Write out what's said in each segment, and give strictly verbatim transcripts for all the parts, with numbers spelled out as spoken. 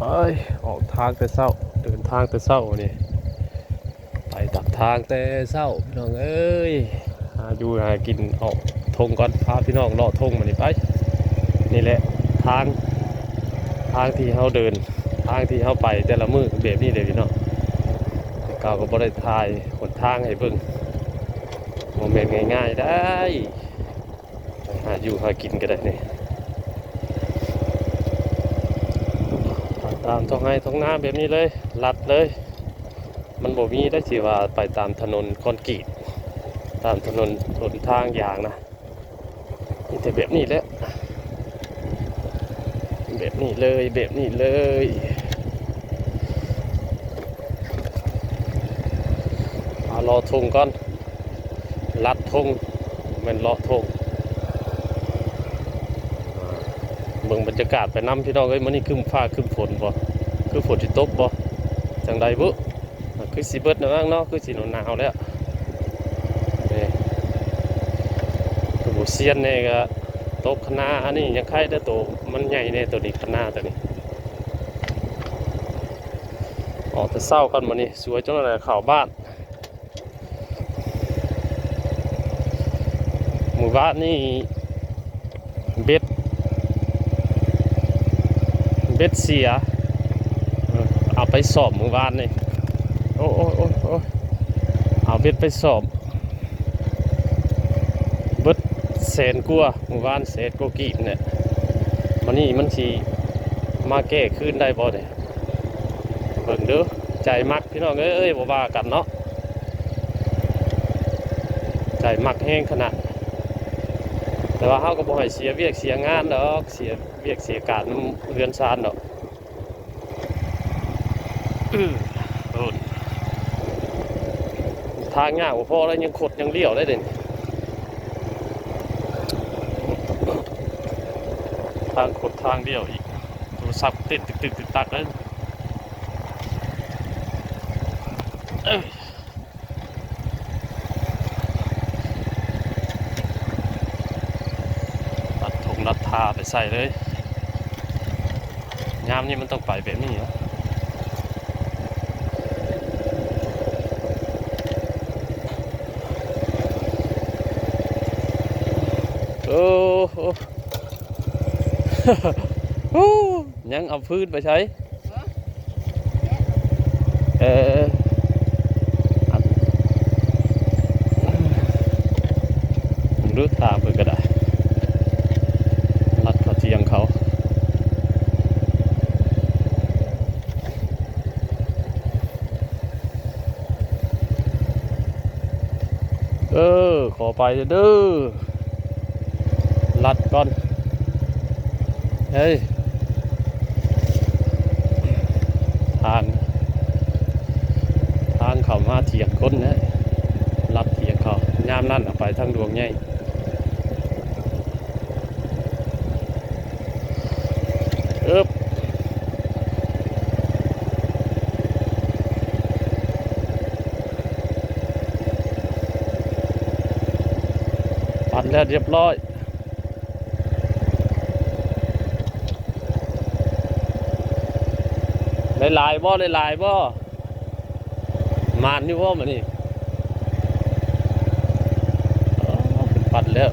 ไป ออกทางแต่เช้า เดินทางแต่เช้านี่ ไปตามทางแต่เช้าพี่น้องเอ้ย หาอยู่หากิน ออกท่งก่อน พาพี่น้องเลาะท่งมานี่ไป นี่แหละทาง ทางที่เฮาเดิน ทางที่เฮาไปแต่ละมื้อแบบนี้เลยพี่น้อง แต่เก่าก็บ่ได้ถ่ายหนทางให้เบิ่ง บ่แม่นง่ายๆได้ หาอยู่หากินก็ได้นี่ ตามท้องไร่ท้องนาแบบนี้เลย ลัดเลย มันบ่มีได้สิว่าไปตามถนนคอนกรีต ตามถนนหนทางยางนะ มีแต่แบบนี้แหละ แบบนี้เลย แบบนี้เลย เอาเลาะท่งก่อน ลัดท่ง แม่นเลาะท่ง อ่า เบิ่งบรรยากาศไปนำพี่น้องเอ้ย มื้อนี้ครึ้มฟ้าครึ้มฝนบ่ คือฝนสิตกบ่ จั่งใดบุ อ่า คือสิเบิดแล้วมั้งเนาะ คือสิหนาวๆแล้ว นี่ โอ้โห เซียนนี่ก็ตกคะน้า อันนี้ยังไคเด้อ โตมันใหญ่แน่ โตนี้คะน้าโตนี้ ออกแต่เช้าก่อนมื้อนี้ สวยจังเลยเข้าบ้าน มื้อวานนี่เบ็ด เบ็ดเสีย เออ เอาไปซ่อมมื้อวานนี่ โอ้ โอ้ โอ้ โอ้ เอาเบ็ดไปซ่อม เบิดแสนกว่า มื้อวานแสนกว่ากีบเนี่ย มื้อนี้มันสิมาแก้คืนได้บ่เนี่ย เบิ่งเด้อ ใจมักพี่น้องเอ้ย บ่ว่ากันเนาะ ใจมักแฮงขนาด แต่ว่าเฮาก็บ่ให้เสียเวียกเสียงานดอก เสียเวียกเสียการนำเฮือนซานดอก อืม โอ้ย ทางยากบ่พอแล้ว ยังคดยังเลี้ยวได้เด้ ทางคดทางเลี้ยวอีก โทรศัพท์ติดตึกๆ ตึกตักเลย เอ้ย รัดท่งรัดทาไปใส่เลย ยามนี้มันต้องไปแบบนี้เหรอ โอ้โห ยังเอาฟืนไปใช้ เออ ดูทางเพิ่นก็ได้ ลัดเขาเทียงเขา เออ ขอไปเด้อ ลัดก่อน เฮ้ย ทาง ทางเข้ามาเถียงคนนะ ลัดเถียงเขา ยามนั้นน่ะไปทางดวงใหญ่ อึบ ปั่นแล้วเรียบร้อย หลายๆบ่ หลายๆบ่ หมานอยู่บ่มื้อนี้ อ๋อ เพิ่นปั่นแล้ว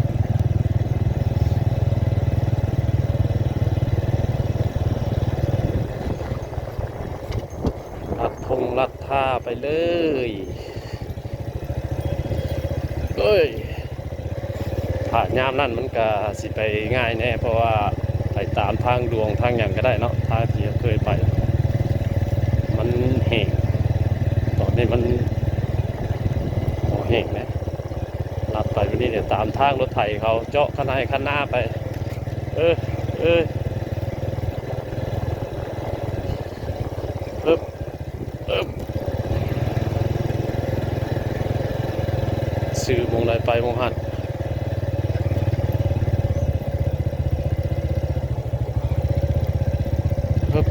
ลัดท่งลัดทาไปเลย เอ้ย ถ้ายามนั้นมันก็สิไปง่ายแน่ เพราะว่าไปตามทางหลวงทางหยังก็ได้เนาะ ทางที่เคยไป มันแห้ง ตอนนี้มันบ่แห้งนะ ลัดไปวันนี้เนี่ย ตามทางรถไถเขาเจาะคันไฮคันนาไป เออ เออ ปึ๊บ ปึ๊บ ซื้อหม่องใดไปหม่องหั้น ปึ๊บ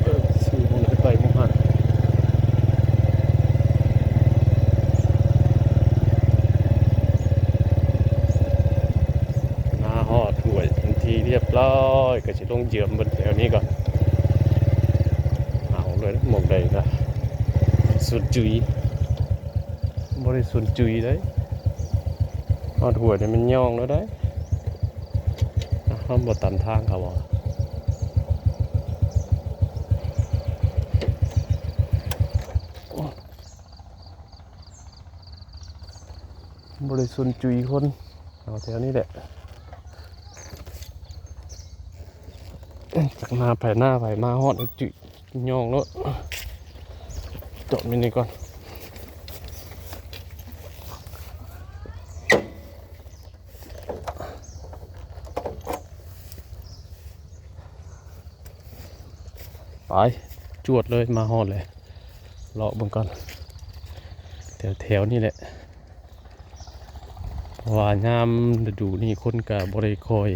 ปึ๊บ ซื้อหม่องใดไปหม่องหั้น มาฮอดห้วยเป็นที่เรียบร้อย ก็สิลงเยือมเบิ่งแถวนี้ก่อน สนจุย บ่ได้สนจุยเด้ ฮอดห้วยนี่มันย่องแล้วเด้ อ่ะ เฮาบ่ตันทางเขาบ่ บ่ได้สนจุยคน เอาแถวนี้แหละ จากหน้าไผหน้าไผมาฮอดจุย ย่องแล้ว จอดมินิก่อน ไป จวดเลย มาฮอดเลย เลาะเบิ่งก่อน แถวแถวนี่แหละ เพราะว่ายามฤดูนี้คนก็บ่ได้ค่อย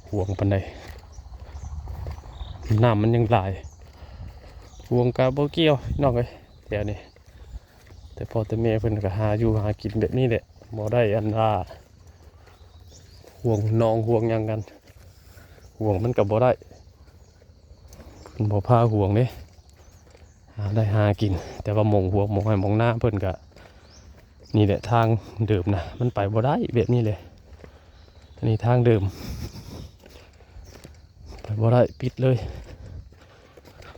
หวงปานใด น้ำมันยังหลาย หวงก็บ่เกี่ยว พี่น้องเอ้ย แถวนี้ แต่พ่อแต่แม่เพิ่นก็หาอยู่หากินแบบนี้แหละ บ่ได้อันว่า หวงหนองหวงหยังกัน หวงมันก็บ่ได้ เพิ่นบ่พาหวงเด้ หาได้หากิน แต่ว่าหม่องหวงหม่องไฮ่หม่องนาเพิ่นก็ นี่แหละทางเดิมนะ มันไปบ่ได้แบบนี้เลย อันนี้ทางเดิม ไปบ่ได้ ปิดเลย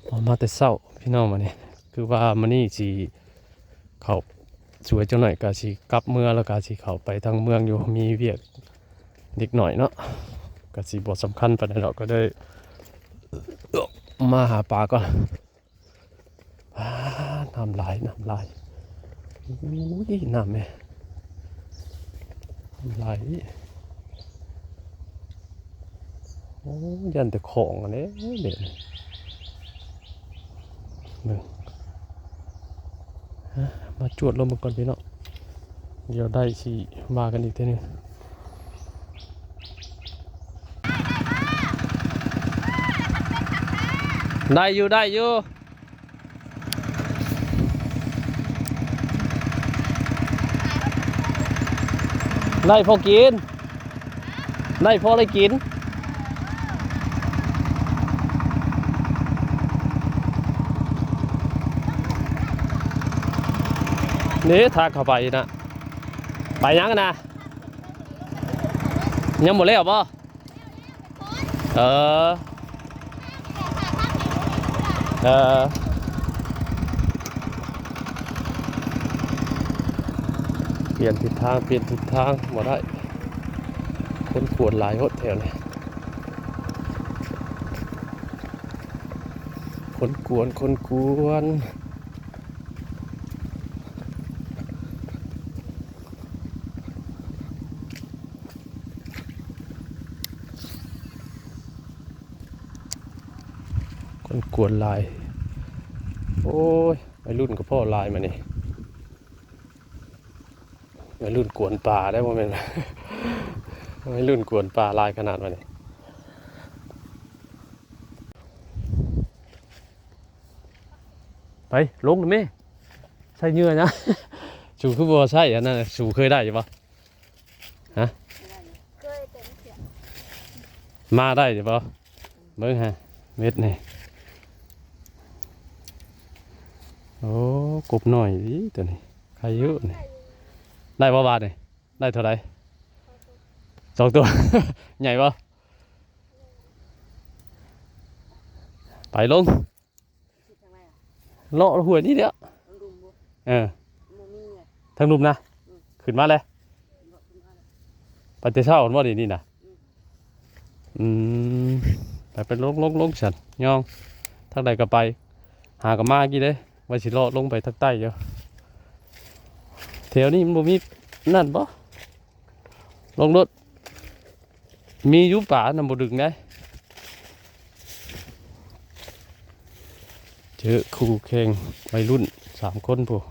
ออกมาแต่เช้า พี่น้อง มานี่ คือว่ามื้อนี้สิเข้าสวยจังหน่อย ก็สิกลับเมือง แล้วก็สิเข้าไปทางเมืองอยู่ มีเวียกนิดหน่อยเนาะ ก็สิบ่สำคัญปานใดดอก ก็ได้มาหาปลาก่อน อ้า น้ำหลาย น้ำหลาย อุ้ย น้ำแม่ น้ำหลาย โอ้ ย่านแต่ของอันนี้เด้ เบิ่ง ฮะ มาจวดลงมาก่อนพี่น้อง เดี๋ยวได้สิว่ากันอีกเทื่อนึง ได้อยู่ ได้อยู่ ได้พอกิน ได้พอได้กิน นี่ทางเข้าไปนะ ไปยังนะ ยังบ่แล้วบ่ เออ เออ เปลี่ยนทิศทาง เปลี่ยนทิศทางบ่ได้ คนกวนหลายโพดแถวนี้ คนกวน คนกวน คนกวนหลาย โอ้ย วัยรุ่นก็พอหลายมานี่ วัยรุ่นกวนป่าได้บ่แม่น วัยรุ่นกวนป่าหลายขนาดมานี่ ไป ลงนะแม่ ใส่เหยื่อนะ สูคือบ่ใส่อันนั้น สูเคยได้อยู่บ่ ฮะ เคยแต่ไม่เสีย มาได้อยู่บ่ เบิ่งฮะ เม็ดนี่ โอ้ กบน้อยอีตัวนี้ ใครอยู่นี่ ได้บ่บาดนี่ ได้เท่าไหร่ สองตัว ใหญ่บ่ ไปลง เลาะห้วยนี่แหละ เออ ทางลุ่มนะ ขึ้นมาเลย ไปแต่เช้าบ่ดีนี่นะ อืม ไป ไปลง ลง ลง ฉัน ย่อง ทางใดก็ไป หาก็มากี้เด้ ว่าสิเลาะลงไปทางใต้อยู่ แถวนี้มันบ่มีนั่นบ่ ลงรถ มีอยู่ป่า นำบ่ดึงได้ เจอคู่แข่งวัยรุ่นสามคนพู้น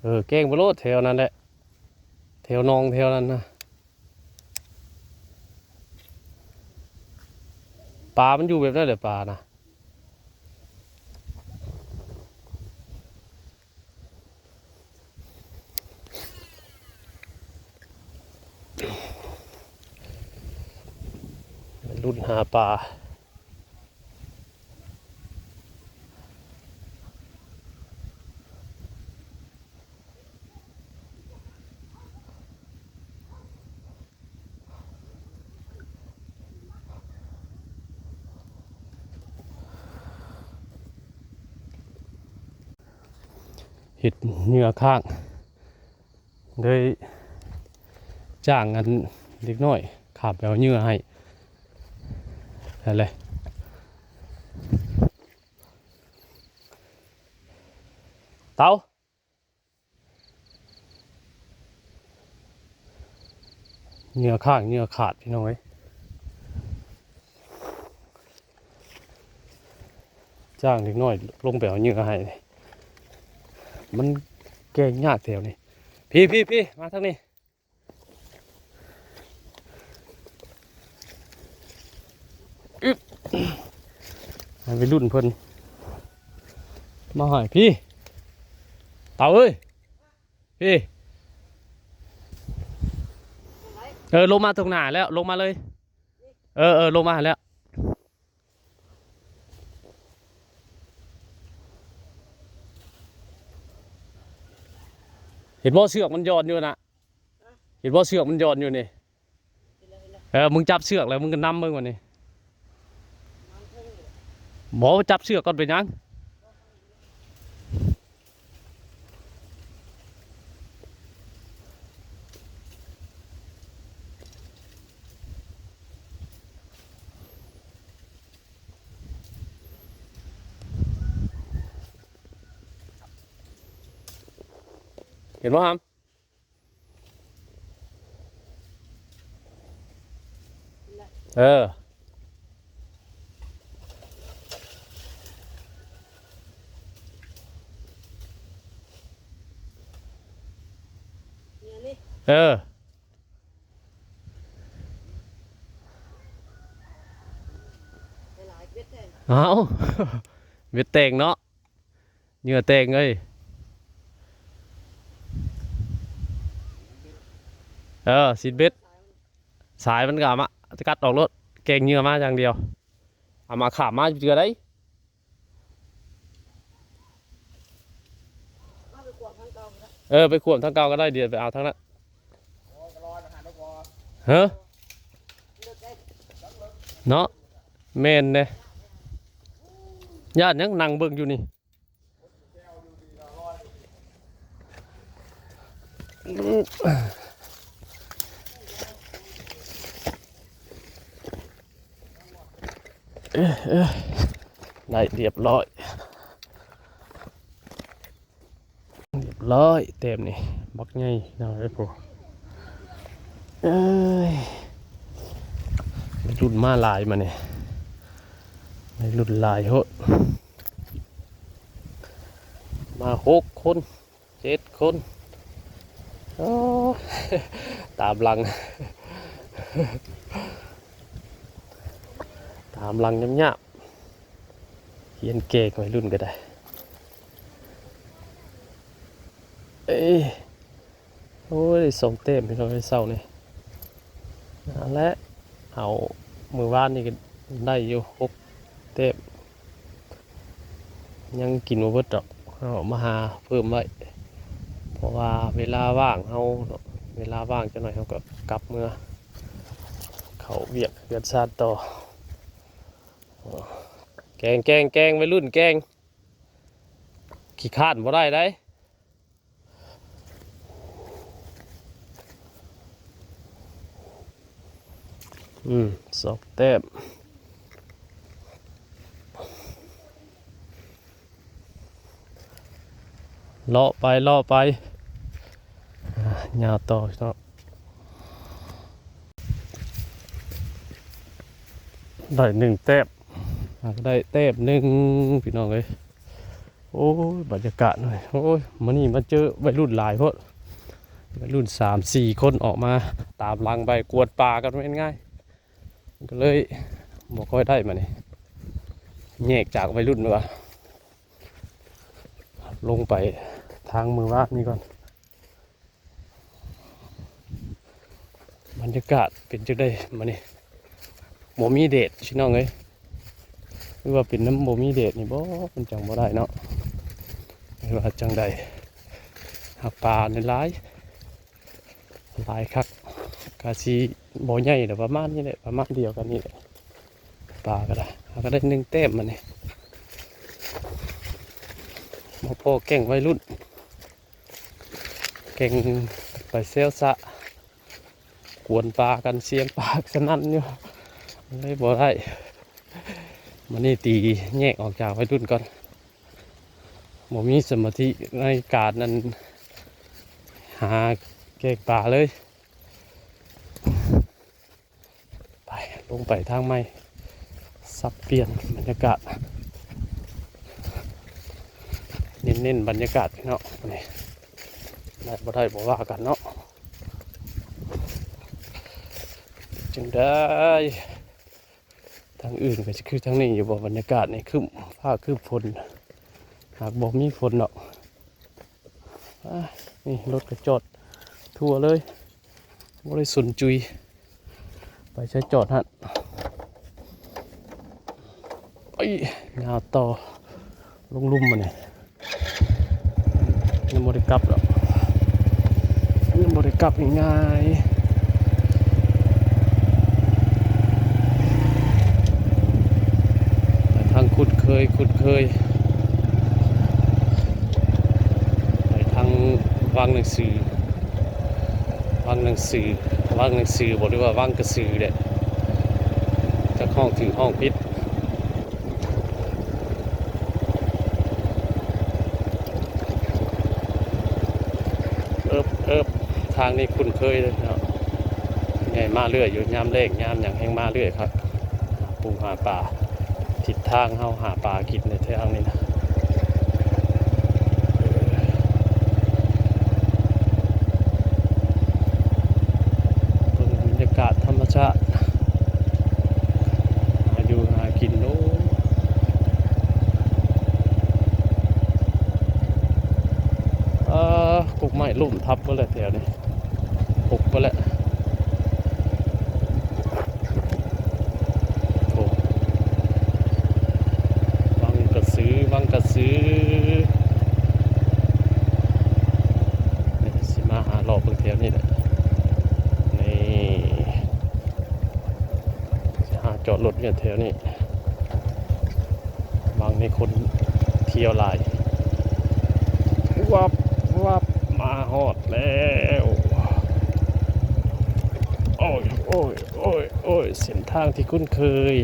เออ แกล้งไปโลดแถวนั้นแหละ แถวหนองแถวนั้นนะ ปลามันอยู่แบบนั้นแหละ ปลานะ วัยรุ่นหาปลา เฮ็ดเหยื่อค้าง เลยจ้างอันเด็กน้อยข้ามไปเอาเหยื่อให้ นั่นแหละ เต๋า เหยื่อค้าง เหยื่อขาด พี่น้องเอ้ย จ้างเด็กน้อยลงไปเอาเหยื่อให้ มันแก่งยากแถวนี้ พี่ พี่ พี่ มาทางนี้ อึ๊บ ให้วัยรุ่นเพิ่นมาให้ พี่ เต๋าเอ้ย พี่ เออ ลงมาตรงหน้าแล้ว ลงมาเลย เออ เออ ลงมาแล้ว เห็นบ่ เสือกมันหย่อนอยู่นะ เห็นบ่ เสือกมันหย่อนอยู่นี่ เออ มึงจับเสือกแล้วมึงก็นำมึงวันนี้ บอกว่าจับเสือกก่อน เป็นหยัง เห็นบ่ครับ เออ เออ เอา เบ็ดแตกเนาะ เหยื่อแตกเอ้ย เออ ซีดเบ็ด สายมันก็เอามากัดออกโลด แกงเหยื่อมาอย่างเดียว เอามาข้ามมาเจือได้ เออ ไปขวมทางเก่าก็ได้ เดี๋ยวไปเอาทางนั้น เฮ้อ เนาะ แม่นเด้ ย่านหยังนั่งเบิ่งอยู่นี่ เอ้ย เอ้ย ได้เรียบร้อย เรียบร้อย แต้มนี่ บักใหญ่ น้องเอ้ย ผู้ เอ้ย วัยรุ่นมาหลายมาเนี่ย วัยรุ่นหลายโหด มาหกคน เจ็ดคน โอ้ ตามหลัง ตามหลังยาบๆ เฮียนแกงวัยรุ่นก็ได้ เอ้ย โอ้ย สองแต้มพี่น้อง เช้านี่ นั่นแหละ เอา มื้อวานนี่ก็ได้อยู่ หกแต้ม ยังกินบ่เบิดดอก เอามาหาเพิ่มไว้ เพราะว่าเวลาว่างเฮาเนาะ เวลาว่างจักหน่อยเฮาก็กลับเมือ เข้าเวียกเฮือนซานต่อ แกง แกง แกง วัยรุ่นแกง ขี้คร้านบ่ได้เด้ อืม สองแต้ม เลาะไป เลาะไป อ่ะ ยาวต่อพี่น้อง ได้หนึ่งแต้ม อ่ะ ได้แต้มหนึ่ง พี่น้องเอ้ย โอ้ย บรรยากาศหน่อย โอ้ย มื้อนี้มาเจอวัยรุ่นหลายโพด วัยรุ่นสามสี่คนออกมา ตามหลังไปกวดป่ากัน แม่นง่าย ก็เลยบ่ค่อยได้มานี่ แยกจากวัยรุ่นดีกว่า ลงไปทางมื้อวานนี่ก่อน บรรยากาศเป็นจั่งใดมื้อนี้ บ่มีแดดพี่น้องเอ้ย หรือว่าเป็นนำบ่มีแดดนี่บ่ มันจั่งบ่ได้เนาะ หรือว่าจั่งใด หากป่านี่หลาย หลายคัก ก็สิบ่ใหญ่ดอก ประมาณนี้แหละ ประมาณเดียวกันนี่แหละ ป่าก็ได้ หาก็ได้หนึ่งแต้มมื้อนี้ มาพ้อแก๊งวัยรุ่น แก่งไปแซวสะ กวนปลากันเสียงปากสนั่นอยู่ เลยบ่ได้ มื้อนี้ตีแยกออกจากวัยรุ่นก่อน บ่มีสมาธิในการนั้น หาแกงปลาเลย ไป ลงไปทางใหม่ สับเปลี่ยนบรรยากาศ เน้นๆบรรยากาศพี่น้อง นี่ ได้บ่ได้บ่ว่ากันเนาะ จั่งใด ทางอื่นก็สิคือทางนี้อยู่บ่ บรรยากาศนี่ครึ้มฟ้าครึ้มฝน หากบ่มีฝนดอก อ่ะ นี่รถก็จอดทั่วเลย บ่ได้สนจุย ไปใช้จอดหั่น เอ้ย ยาวต่อ ลงลุ่มมาเนี่ย ยังบ่ได้กลับดอก ยังบ่ได้กลับง่ายๆ ไปทางคุ้นเคย คุ้นเคย ไปทางวังหนังสือ วังหนังสือ วังหนังสือบ่ หรือว่าวังกระสือเด้ จักฮ้องถืกฮ้องผิด เอิบ เอิบ ทางนี้คุ้นเคยเลยเนาะ ใหญ่มาเรื่อยอยู่ ยามแล้งยามหยังแฮ่งมาเรื่อยครับ หาปูหาปลา ทิศทางเฮาหาปลากินในทางนี้นะ เบิ่งบรรยากาศธรรมชาติ หาอยู่หากิน โอ้ เอ่อ กกไม้ล้มทับเบิดแล้วแถวนี้ หกไปแล้ว โอ้ วังกระสือ วังกระสือ นี่สิมาหาเลาะเบิ่งแถวนี้แหละ นี่ หาจอดรถเนี่ยแถวนี้ วังนี้คนเที่ยวหลาย วับ วับ มาฮอดแล้ว โอ้ย โอ้ย โอ้ย โอ้ย เส้นทางที่คุ้นเคย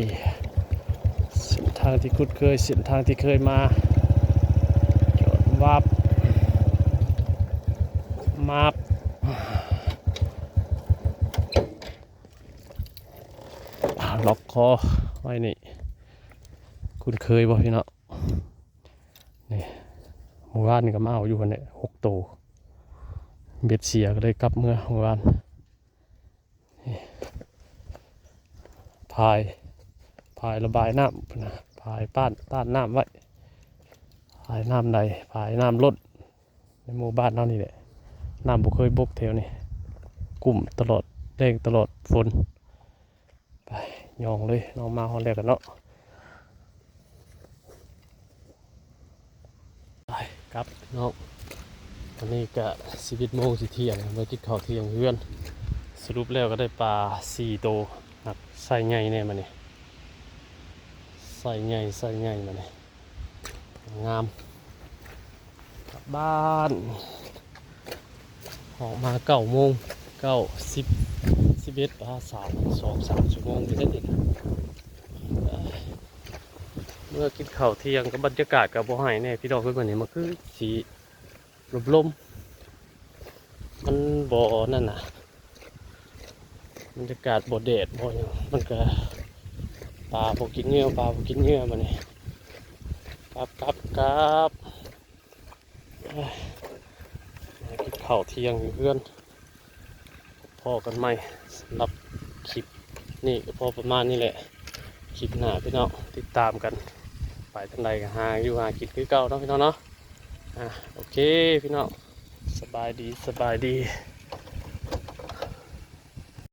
เส้นทางที่คุ้นเคย เส้นทางที่เคยมา จอดวับ มับ อ่า ล็อกคอไว้นี่ คุ้นเคยบ่พี่เนาะ นี่ เมื่อวานนี่ก็มาเอาอยู่หั่นแหละ หกโต เบ็ดเสียก็เลยกลับเมือเมื่อวาน นี่ พาย พายระบายน้ำนะ พายป้าน ต้านน้ำไว้ พายน้ำใด พายน้ำล้น ในหมู่บ้านเฮานี่แหละ น้ำบ่เคยบกแถวนี้ กุ้มตลอดแล้งตลอดฝน ไป ย่องเลยเนาะ มาฮอดแล้วกันเนาะ ไป กลับเนาะ ตอนนี้ก็สิบเอ็ดโมงสิเที่ยง มากินข้าวเที่ยงเฮือน สรุปแล้วก็ได้ปลาสี่โต หนัก ไซส์ใหญ่แน่มื้อนี้ ไซส์ใหญ่ ไซส์ใหญ่มื้อนี้ งาม กลับบ้าน ออกมาเก้าโมง เก้า สิบ สิบเอ็ด อ่า สาม สอง สามชั่วโมงอยู่ได้ติด เมื่อกินข้าวเที่ยงกับบรรยากาศก็บ่ให้แน่พี่น้องเอ้ย มื้อนี้มันคือสิลมๆ มันบ่นั่นน่ะ บรรยากาศบ่แดดบ่หยัง มันก็ ปลาบ่กินเหยื่อ ปลาบ่กินเหยื่อมื้อนี้ กลับ กลับ กลับ เอ้ย มากินข้าวเที่ยงอยู่เฮือน พ้อกันใหม่สำหรับคลิปนี้ก็พอประมาณนี้แหละ คลิปหน้าพี่น้องติดตามกัน ไปทางใดก็หาอยู่หากินคือเก่าเนาะพี่น้องเนาะ อ่ะ โอเคพี่น้อง สบายดี สบายดี